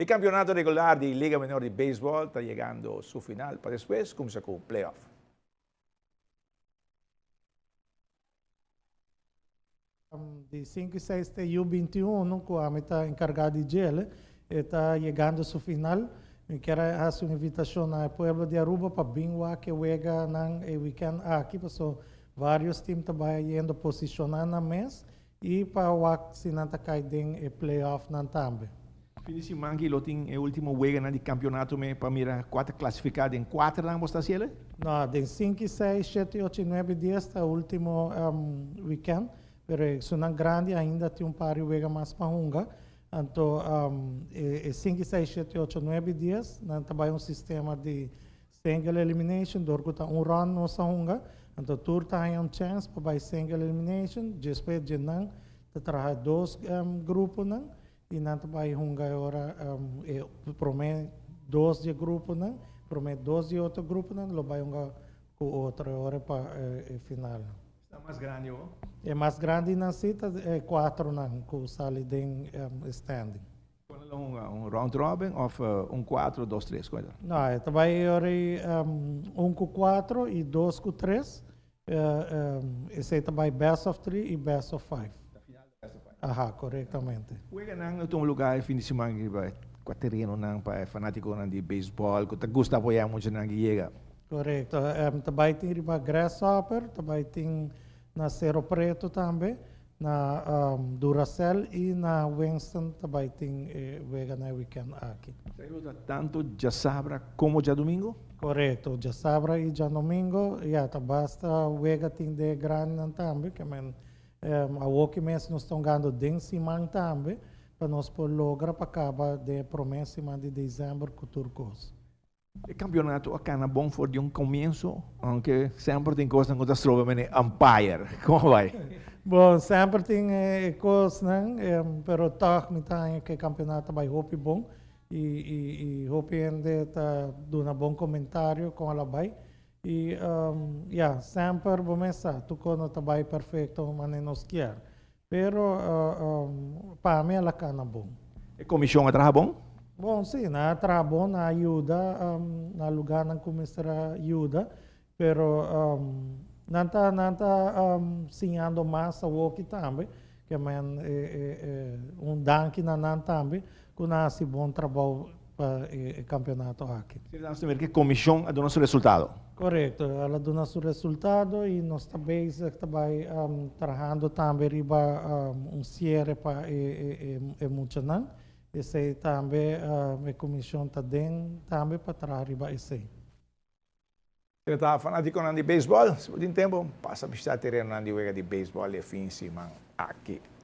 E campeonato regular di Liga Menor di Baseball ta yegando su final pa despues cuminsa cu playoff. Di sinku i seis te yu 21 ku ami ta enkargá di djele, e ta yegando su final. Mi kier a hasi un invitashon na e pueblo di Aruba pa bin wak e weganan e wikènt aki, paso vários tim ta bai yendo posishoná nan mes i pa wak si nan ta kai den e play-offnan tambe. Fin di siman ki lo tin e ultimo weganan di kampionato me pa mira kua ta klasifiká den kuaternan bo sta hasiel? No, den sinku i seis, shete, ocho i nuebe i dies ta e ultimo wikènt, pero esunnan grandi ainda tin un par di wega mas pa hunga. Anto e sinku i seis, shete, ocho, nuebe i dies nan ta bai un sistema di single elimination dor ku ta un rònt nos a hunga, anto tur ta haña un chèns pa bai single elimination, despues dje nan ta traha dos gruponan I nan ta bai hunga e ora e prome dos di e gruponan, prome dos di e otro gruponan lo bai hunga ku otro e ora pa e final. Esnan mas grandi awor? E mas grandinan si ta e kuatronan ku sali den e standing. Kon nan lo hunga? Un round robin of un kuatro, dos, tres? Kon e ta? No, e ta bai e ora ei un ku kuatro i dos ku tres. Esei ta bai best of three i best of five. Ta final ta best of five. Aha, korektamente. Weganan lo tuma lugar e fin di siman riba kua terenonan pa e fanatikonan di beisbòl ku ta gusta apoyá muchanan ki yega. Korekto. Ta bai tin riba Grasshopper, ta bai tin na Sero Preto tambe, na Duracell i na Winston ta bai tin e weganan e wikènt aki. Esaki lo ta tantu djasabra komo djadumingu? Korekto, djasabra i djadumingu, ya ta basta wega tin den e grandinan tambe, ke men awoki mes nos ta hungando den siman tambe pa nos por logra pa kaba den e promé siman di desèmber ku tur kos. E kampionato a kana bon for di un komienso, aunke semper tin kosnan ku ta stroba mene umpire. Kon a bai? Bon, semper tin e kosnan, pero tòg mi ta haña ku e kampionato a bai hopi bon i i hopi hende ta duna bon komentario kon el a bai. I ya, semper bo mes sa, tur kos no ta bai perfekto manera nos kier. Pero pa mi el a cana bon. E comision a traha bon? Bon, si, nan a traha bon, nan a yuda na lugarnan cu mester a yuda, pero nan ta nan ta siñando mas awoki tambe, ke men un danki na nan tambe cu nan a haci bon trabou pa e campeonato aki. Si nan ta mira cu e comision a duna su resultado. Corecto, el a duna su resultado y nos ta bezig ta bay trahando tambe riba un cierre pa e muchanan. Esey tambe e comision ta den tambe pa traha riba esey. Si ta fanaticonan di baseball, si bo tin tempo, pasa bishita terenonan di wega di baseball e fin siman aki.